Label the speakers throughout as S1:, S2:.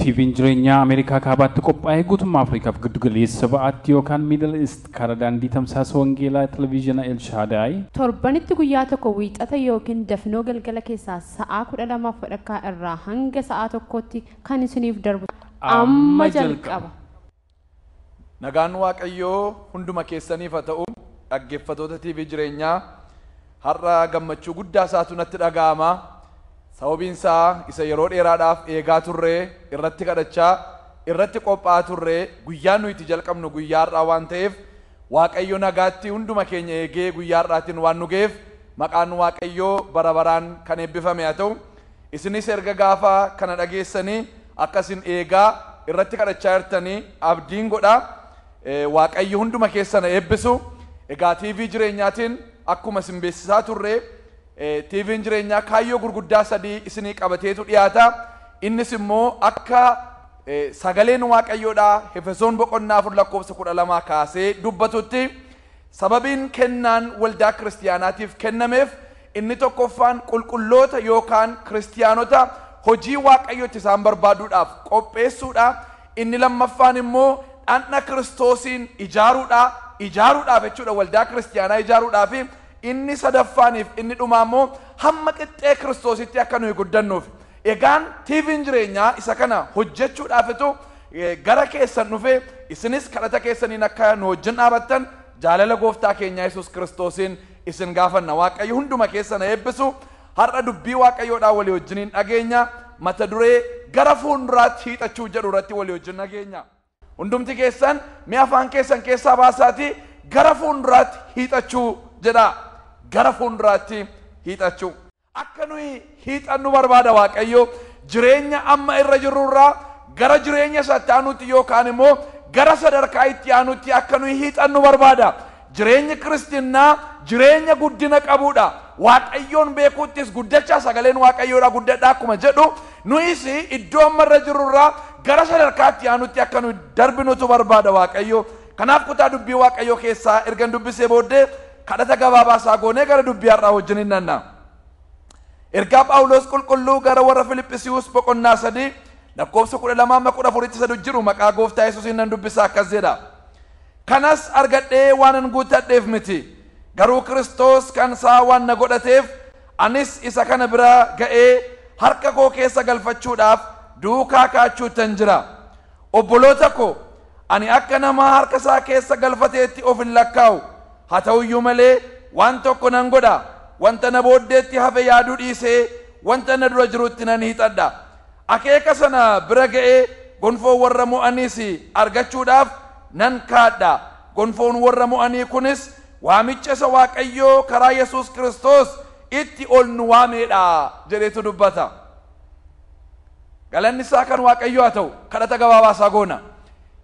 S1: TV'n jireenyaa Ameerikaa kaabaatti qophaa'ee guutummaa Afriikaaf giddu galeessa ba'aatti yookaan Middle East karaa daandii tamsaasa wangeelaa televezyiina Elshaadaay.
S2: Torbanitti guyyaa tokko wiixata yookiin dafnoo galgala keessaa sa'aa 12:15 irraa hanga sa'aa 1tti kan isiniif darbu amma jalqaba.
S3: Nagaan Waaqayyoo hunduma keessaniif haa ta'u. Dhaggeeffattoota TV jireenyaa har'a gammachuu guddaa isaatu natti dhaga'ama. Sababiin isaa isa yeroo dheeraadhaaf eegaa turre, irratti kadhachaa, irratti qophaa'aa turre, guyyaa nuyi itti jalqabnu guyyaa har'aa waan ta'eef Waaqayyo nagaatti hunduma keenya eegee guyyaa har'aatiin waan nu ga'eef maqaan Waaqayyoo bara baraan kan eebbifame haa ta'u. Isinis erga gaafa kana dhageessanii akkasin eegaa irratti kadhachaa jirtanii abdiin godha. Waaqayyo hunduma keessan eebbisu. Egaa TV jireenyaatiin akkuma isin beeksisaa turre, TV'n jireenyaa kaayyoo gurguddaa sadii isinii qabateetu dhiyaata. Innis immoo akka sagaleen Waaqayyoodhaa Efesoon boqonnaa 4 lakkoofsa 12 kaasee dubbatutti sababiin kennaan waldaa kiristiyaanaatiif kennameef inni tokkoffaan qulqulloota yookaan kiristiyaanota hojii Waaqayyootti isaan barbaaduudhaaf qopheessuudha. Inni lammaffaan immoo dhaqna Kiristoosiin ijaaruudha. Ijaaruudhaaf jechuudha, waldaa kiristiyaanaa ijaaruudhaaf. Inni sadaffaaniif inni dhumaa immoo hamma qixxee Kiristoositti akka nuyi guddannuuf. Egaan TV'n jireenyaa isa kana hojjechuudhaafitu gara keessan dhufe, isinis kadhata keessaniin akka nu wajjin dhaabattan jaalala gooftaa keenya Yesuus Kiristoosiin isin gaafanna. Waaqayyo hunduma keessan eebbisu. Har'a dubbii Waaqayyoodhaa walii wajjiniin dhageenya. Mata duree gara fuulduraatti hiixachuu jedhu irratti walii wajjin dhageenya. Hundumti keessan mi'a afaan keessan keessaa baasaatii gara fuulduraatti hiixachuu jedha. Gara fuulduraatti hiixachuu. Akka nuyi hiixannu barbaada Waaqayyo. Jireenya amma irra jirrurraa gara jireenya isaatti aanutti yookaan immoo gara sadarkaa itti aanutti akka nuyi hiixannu barbaada. Jireenyi kiristinnaa jireenya guddina qabuudha. Waaqayyoon beekuuttis guddachaa sagaleen Waaqayyoodha guddadhaa akkuma jedhu nuyis iddoo amma irra jirrurraa gara sadarkaatti aanutti akka nuyi darbinutu barbaada Waaqayyo. Kanaaf kutaa dubbii Waaqayyoo keessaa ergan dubbisee booddee kadhata gabaabaa isaa goonee gara dubbii har'aa wajjin hin nanna. Ergaa Phaawulos qulqulluu gara warra Filiphisiiyuus boqonnaa 3 lakkoofsa 12-14 sadu jiru maqaa gooftaa Yesuusiin nan dubbisa akkas jedha. Kanas argadhee waanan guuttadheef miti. Garuu Kiristoos kan isaa waan na godhateef anis isa kana bira ga'ee harka koo keessa galfachuudhaaf duukaa kaachuuttan jira. Obboloota koo, ani akka nama harka isaa keessa galfateetti of hin lakkaa'u. Haa ta'uyyuu malee waan tokko nan godha. Wanta na booddeetti hafe yaaduu dhiisee wanta na dura jirutti nan hiixadha. Akeeka sana bira ga'ee gonfoo warra mo'aniis argachuudhaaf nan kaadha. Gonfoon warra mo'anii kunis waamicha isa Waaqayyoo karaa Yesuus Kiristoos itti ol nu waameedha jedheetu dubbata. Galanni isaa kan Waaqayyoo haa ta'u. Kadhata gabaabaa isaa goona.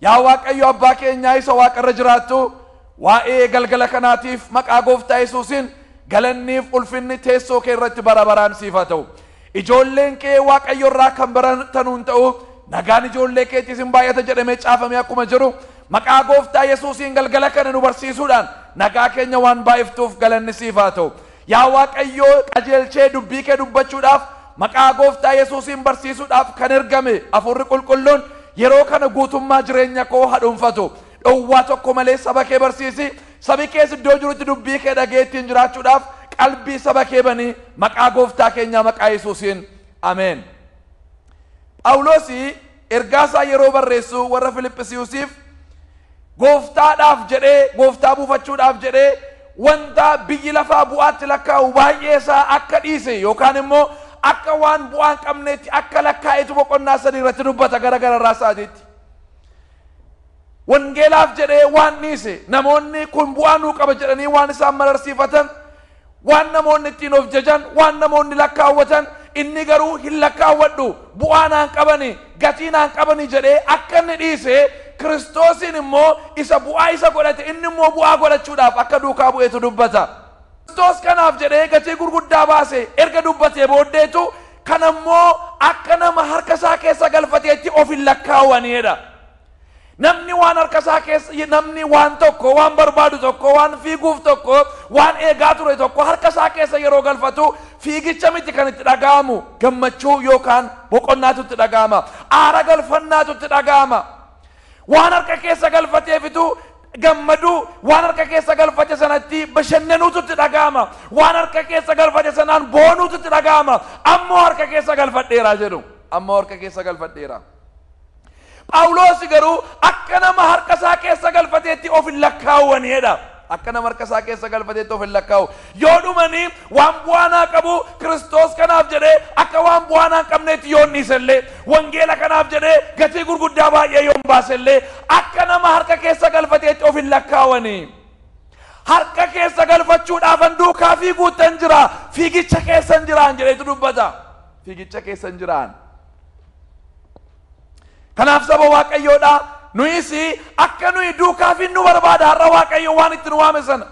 S3: Yaa Waaqayyo abbaa keenyaa isa waaqarra jiraattu, waa'ee galgala kanaatiif maqaa gooftaa Yesuusiin galanniif ulfinni teessoo kee irratti bara baraan siif haa ta'u. Ijoolleen kee Waaqayyo irraa kan baratanuun ta'u, nagaan ijoollee keetiis hin baay'ata jedhamee caafamee akkuma jiru maqaa gooftaa Yesuusiin galgala kana nu barsiisuudhaan nagaa keenya waan baay'iftuuf galanni siif haa ta'u. Yaa Waaqayyo qajeelchee dubbii kee dubbachuudhaaf maqaa gooftaa Yesuusiin barsiisuudhaaf kan ergame Hafuurri Qulqulluun yeroo kana guutummaa jireenya koo haadhuunfatu. Dhowwaa tokko malee saba kee barsiisi. Sabi kees iddoo jirutti dubbii kee dhagee ittiin jiraachuudhaaf qalbii saba kee banii maqaa gooftaa keenyaa maqaa Yesuusiin ameen. Phaawulos ergaa isaa yeroo barreessu warra Filiphisiiyusiif gooftaadhaaf jedhee, gooftaa buufachuudhaaf jedhee wanta biyyi lafaa bu'aatti lakkaa'u baay'ee isaa akka dhiise yookaan immoo akka waan bu'aa hin qabneetti akka lakkaa'etu boqonnaa 3 irratti dubbata gara gararraa isaatiitti. Wangeelaaf jedhee waan dhiise, namoonni kun bu'aa nuu qaba jedhanii waan isaan mararsiifatan, waan namoonni ittiin of jajan, waan namoonni lakkaawwatan, inni garuu hin lakkaawwadhu, bu'aa naan qabani, gatii naan qabani jedhee akka inni dhiise, Kiristoosiin immoo isa bu'aa isa godhate, inni immoo bu'aa godhachuudhaaf akka duukaa bu'eetu dubbata. Kiristoos kanaaf jedhee gatii gurguddaa baase erga dubbatee booddeetu kanammoo akka nama harka isaa keessa galfateetti of hin lakkaawwaniidha. Namni waan harka isaa keessa, namni waan tokko, waan barbaadu tokko, waan fiiguuf tokko, waan eegaa ture tokko harka isaa keessa yeroo galfatu Fiigicha miti kan itti dhaga'amu, gammachuu yookaan boqonnaatu itti dhaga'ama, aara galfannaatu itti dhaga'ama. Waan harka keessa galfateefitu gammaduu, waan harka keessa galfate sanatti bashannanuutu itti dhaga'ama, waan harka keessa galfate sanaan boonuutu itti dhaga'ama. Ammoo harka keessa galfadheeraa jedhu, ammoo harka keessa galfadheera. Phaawulos garuu akka nama harka isaa keessa galfateetti of hin lakkaawwaniidha. Akka nama harka isaa keessa galfateetti of hin lakkaa'u. Yoo dhumanii waan bu'aanaa qabu Kiristoos kanaaf jedhee akka waan bu'aanaa hin qabneetti yoo dhiisellee, wangeela kanaaf jedhee gatii gurguddaa baay'ee yoo baasellee, akka nama harka keessa galfateetti of hin lakkaawwanii. Harka keessa galfachuudhaafan duukaa fiiguuttan jira, fiigicha keessa hin jiraan jedheetu dubbata. Fiigicha keessa hin jiraan. Kanaaf saba Waaqayyoodha. Nuyis akka nuyi duukaa fiinnu barbaada. Har'a Waaqayyo waan itti nu waame sana,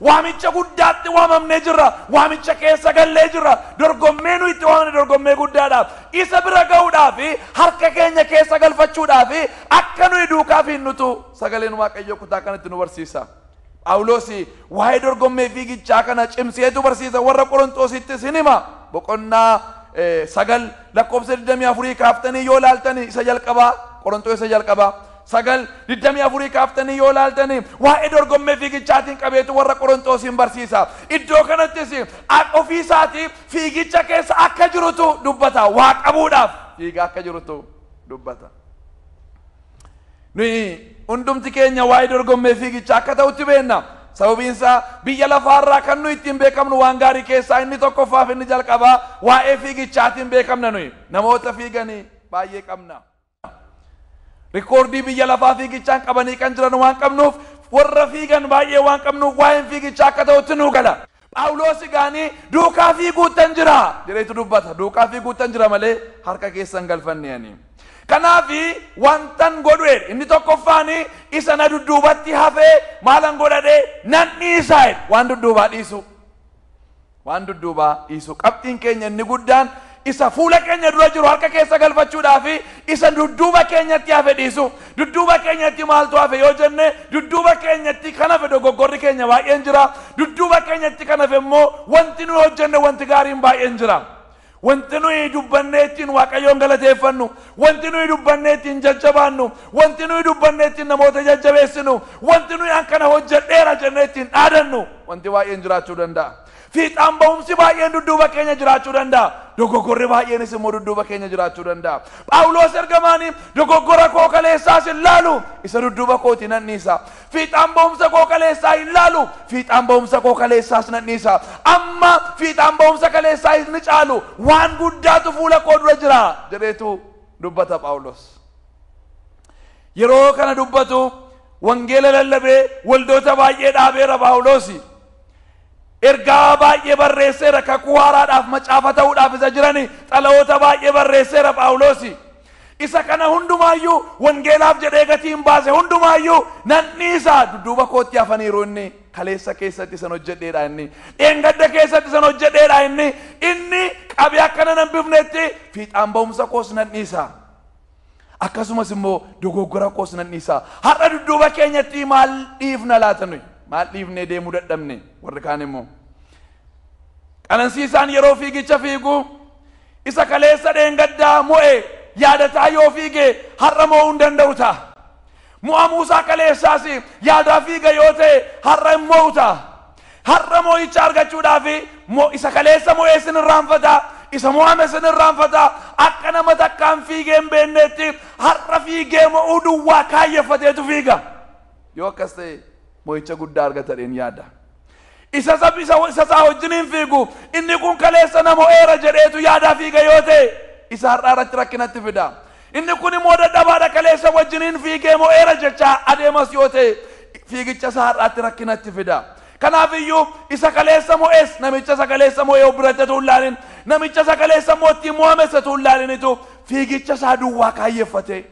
S3: waamicha guddaatti waamamnee jirra, waamicha keessa gallee jirra. Dorgommee nu itti waamne dorgommee guddaadha. Isa bira ga'uudhaaf, harka keenya keessa galfachuudhaaf akka nuyi duukaa fiinnutu sagaleen Waaqayyo kutaa kanatti nu barsiisa. Phaawulos waa'ee dorgommee fiigichaa kana cimseetu barsiisa. Warra Qorontosittis hin hima. Boqonnaa 9 lakkoofsa 24 kaaftanii yoo laaltanii, isa jalqabaa, Qorontos isa jalqabaa 9 24 kaaftanii yoo laaltanii, waa'ee dorgommee fiigichaatiin qabeetu warra Qorontosiin barsiisa. Iddoo kanattis ofiisaatii fiigicha keessa akka jirutu dubbata. Waa qabuudhaaf fiigaa akka jirutu dubbata. Nuyi hundumti keenya waa'ee dorgommee fiigichaa akka ta'utti beenna. Sababiin isaa biyya lafaarraa kan nuyi ittiin beekamnu waan gaarii keessaa inni tokkoffaaf inni jalqabaa waa'ee fiigichaatiin beekamna nuyi. Namoota fiiganii baay'ee qabna. Rikoordii biyya lafaa fiigichaan qabanii kan jiran waan qabnuuf, warra fiigan baay'ee waan qabnuuf, waa'een fiigichaa akka ta'utti nuu gala. Phaawulos gaanii duukaa fiiguuttan jira jedheetu dubbata. Duukaa fiiguuttan jira malee harka keessan galfanne ani. Kanaaf wantan godhu inni tokkoffaan isa na dudduubatti hafee maalan godhadhee nan dhiisaa, waan dudduubaa dhiisu. Waan dudduubaa dhiisu. Qabxiin keenya inni guddaan isa fuula keenya dura jiru harka keessa galfachuudhaaf isa dudduuba keenyatti hafe dhiisu. Dudduuba keenyatti maaltu hafe yoo jenne, dudduuba keenyatti kan hafe dogoggorri keenya baay'een jira. Dudduuba keenyatti kan hafe immoo wanti nuyi hojjenne wanti gaariin baay'een jira. Wanti nuyi dubbannee ittiin Waaqayyoon galateeffannu, wanti nuyi dubbannee ittiin jajjabaannu, wanti nuyi dubbannee ittiin namoota jajjabeessinu, wanti nuyi akkana hojjedheera jennee ittiin dhaadannu wanti baay'een jiraachuu danda'a. Fiixaan ba'umsi baay'een dudduuba keenya jiraachuu danda'a. Dogoggorri baay'eenis immoo dudduuba keenya jiraachuu danda'a. Phaawulos ergamaanii dogoggora koo kaleessaas hin laalu, isa dudduuba kooti nan dhiisa. Fiixaan ba'umsa koo kaleessaa hin laalu, fiixaan ba'umsa koo kaleessaas nan dhiisa. Amma fiixaan ba'umsa kaleessaa hin caalu, waan guddaatu fuula koo dura jira jedheetu dubbata Phaawulos. Yeroo kana dubbatu wangeela lallabee waldoota baay'ee dhaabeera Phaawulosi. Ergaa baay'ee barreesseera, kakuu haaraadhaaf macaafa ta'uudhaaf isa jirani xalayoota baay'ee barreesseera Phaawulosi. Isa kana hundumaayyuu wangeelaaf jedhee gatiin baase hundumaayyuu nan dhiisa, dudduuba kootti hafaniiru inni kaleessa keessatti san hojjedheedha inni, dheengadda keessatti san hojjedheedha inni, inni qabee akkana nan bifnetti fiixaan ba'umsa koos nan dhiisa. Akkasumas immoo dogoggora koos nan dhiisa. Har'a dudduuba keenyatti maal dhiifna laata nuyi? Maal dhiifnee deemuu dadhabne warri kaan immoo? Qanansiisaan yeroo fiigicha fiigu isa kaleessa dheengaddaa mo'e yaadataa yoo fiige har'a mo'uu hin danda'u ta'a. Mo'amuusaa kaleessaas yaadaa fiiga yoo ta'e har'a hin mo'u ta'a. Har'a mo'icha argachuudhaaf isa kaleessa mo'ee sin irraanfata, isa mo'ame sin irraanfata. Akka nama takkaan fiigee hin beeknetti har'a fiigee mo'uu duwwaa kaayyeffateetu fiiga. Yoo akkas ta'e mo'icha guddaa argatadheen yaada. Isa isaa wajjiniin fiigu inni kun kaleessa na mo'eera jedheetu yaadaa fiiga yoo ta'e isa har'aa irratti rakkinatti fida. Inni kun immoo dadhabaadha, kaleessa wajjiniin fiigee mo'eera jechaa adeemas yoo ta'e fiigicha isaa har'aatti rakkinatti fida. Kanaaf iyyuu isa kaleessa mo'ees namicha isa kaleessa mo'ee of biratti utuu hin laalin, namicha isa kaleessa immoo ittiin mo'ames utuu hin laalinitu fiigicha isaa duwwaa kaayyeffate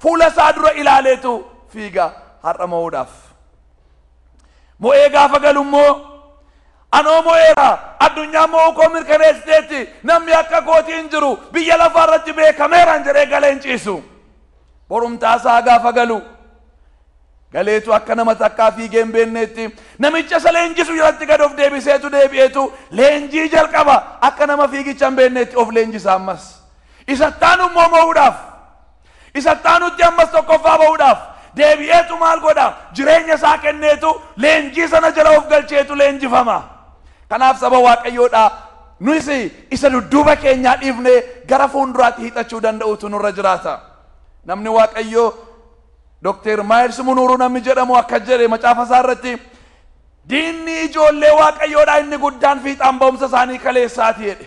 S3: fuula isaa dura ilaaleetu fiiga har'a mo'uudhaaf. Mo'ee gaafa galu immoo anoo mo'eera, addunyaa mo'uu koo mirkaneessiteetti, namni akka kootii hin jiru, biyya lafaa irratti beekameeraan jedhee galee hin ciisu. Borumtaa isaa gaafa galu Galeetu akka nama takkaa fiigee hin beeknetti namicha isa leenjisu jalatti gad of deebiseetu deebi'eetu leenjii jalqaba. Akka nama fiigicha hin beeknetti of leenjisa ammas. Isa ittaanu immoo mo'uudhaaf, isa ittaanutti ammas tokkoffaa ba'uudhaaf deebi'eetu maal godha? Jireenya isaa kenneetu leenjii sana jala of galcheetu leenjifama. Kanaaf saba Waaqayyoodha, nuyis isa dudduuba keenyaa dhiifnee gara fuulduraatti hiixachuu danda'utu nurra jiraata. Namni Waaqayyoo Dr. Maayils Munuuruu namni jedhamu akka jedhe macaafa isaa irratti, diinni ijoollee Waaqayyoodha inni guddaan fiixaan ba'umsa isaanii kaleessaati jedhe.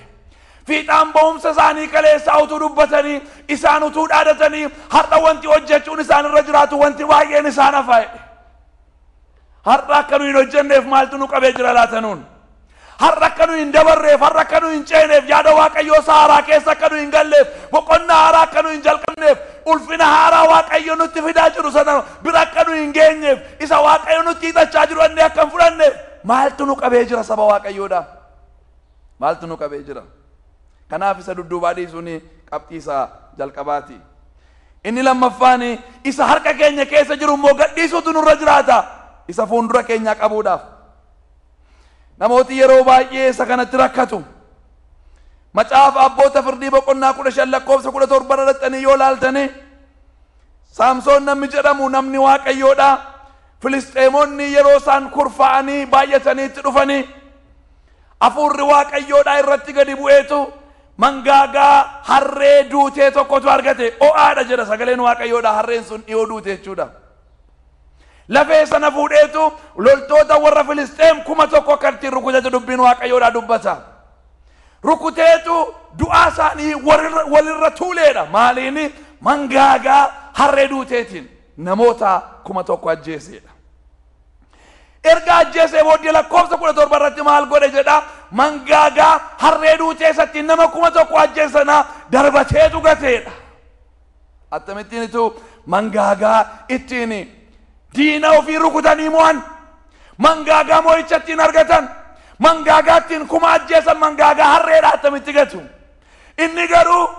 S3: Fiixaan ba'umsa isaanii kaleessaa utuu dubbatanii, isaan utuu dhaadatanii, har'a wanti hojjechuun isaan irra jiraatu wanti baay'een isaan hafa jedhe. Har'a akka nu hin hojjenneef maaltu nu qabee jira laata nuun? Har'a akka nu hin dabarreef, har'a akka nu hin ceeneef, yaada Waaqayyoo isa haaraa keessa akka nu hin galleef, boqonnaa haaraa akka nu hin jalqabneef, ulfina haaraa Waaqayyo nutti fidaa jiru sana bira akka nu hin geenyeef, isa Waaqayyo nutti hiixachaa jiru inni akka hin fudhanneef maaltu nu qabee jira saba Waaqayyoodha? Maaltu nu qabee jira? Kanaaf isa dudduubaa dhiisuun qabxii isaa jalqabaati. Inni lammaffaan isa harka keenya keessa jiru immoo gadhiisuutu nurra jiraata, isa fuuldura keenyaa qabuudhaaf. Namooti yeroo baay'ee isa kanatti rakkatu. Macaafa Abboota Firdii boqonnaa 15 lakkoofsa 17 irratti yoo laaltani, Saamsoon namni jedhamu namni Waaqayyoodha. Filisxeemonni yeroo isaan kurfaa'anii baay'atanii itti dhufanii, hafuurri Waaqayyoodha irratti gadi bu'eetu mangaagaa harree duutee tokkotu argate. O'aadha jedha sagaleen Waaqayyoodha, harreen sun dhiyoo duute jechuudha. Lafee sana fuudheetu loltoota warra Filisxeem 1000 akka ittiin rukutatu dubbiin Waaqayyoodha dubbata. Rukuteetu du'aa isaanii walirra tuuleedha. Maaliin? Mangaagaa harree duuteetiin namoota 1000 ajjeeseedha. Erga ajjeesee booddee lakkoofsa 17 irratti maal godhe jedha? Mangaagaa harree duutee isatti nama 1000 ajjeesana darbateetu gateedha. Akkamittiinitu mangaagaa ittiin diina ofii rukutanii mo'an, mangaagaa mo'icha ittiin argatan, mangaagaa ittiin 1000 ajjeesan, mangaagaa harreedha attamitti gatu? Inni garuu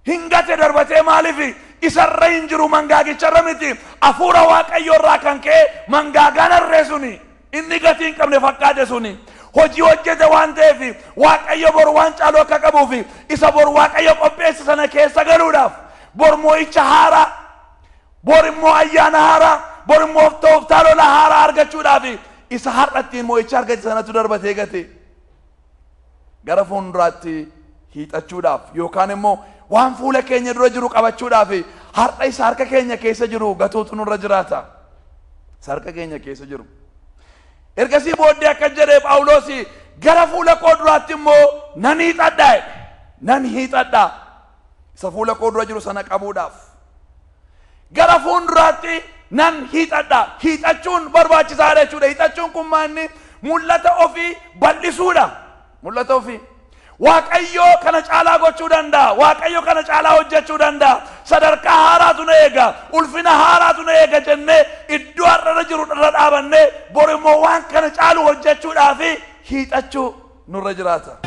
S3: hin gate darbatee. Maaliif? Isarra hin jiru, mangaagicharra miti, hafuura Waaqayyoo irraa kan ka'e mangaagaan harree suni inni gatii hin qabne fakkaate suni hojii hojjete waan ta'eef, Waaqayyo boru waan caalu akka qabuuf, isa boru Waaqayyo qopheesse sana keessa galuudhaaf, bor mo'icha haaraa, bor immoo ayyaana haaraa, bor immoo tooftaa lola haaraa argachuudhaaf isa har'a ittiin mo'icha argate sanatu darbatee gate. Gara fuulduraatti hiixachuudhaaf yookaan immoo waan fuula keenya dura jiru qabachuudhaaf har'a isa harka keenya keessa jiru gatuutu nurra jiraata. Isa harka keenya keessa jiru. Ergasii booddee akka jedhee Phaawulos, gara fuula koo duraatti immoo nan hiixadha, nan hiixadha, isa fuula koo dura jiru sana qabuudhaaf. Gara fuulduraatti nan hiixadha. Hiixachuun barbaachisaadha jechuudha. Hiixachuun kun maanni? Mul'ata ofii bal'isuudha. Mul'ata ofii. Waaqayyo kana caalaa gochuu danda'a. Waaqayyo kana caalaa hojjechuu danda'a. Sadarkaa haaraatu na eega. Ulfina haaraatu na eega jennee iddoo har'arra jiru irra dhaabannee bor immoo waan kana caalu hojjechuudhaaf hiixachuu nurra jiraata.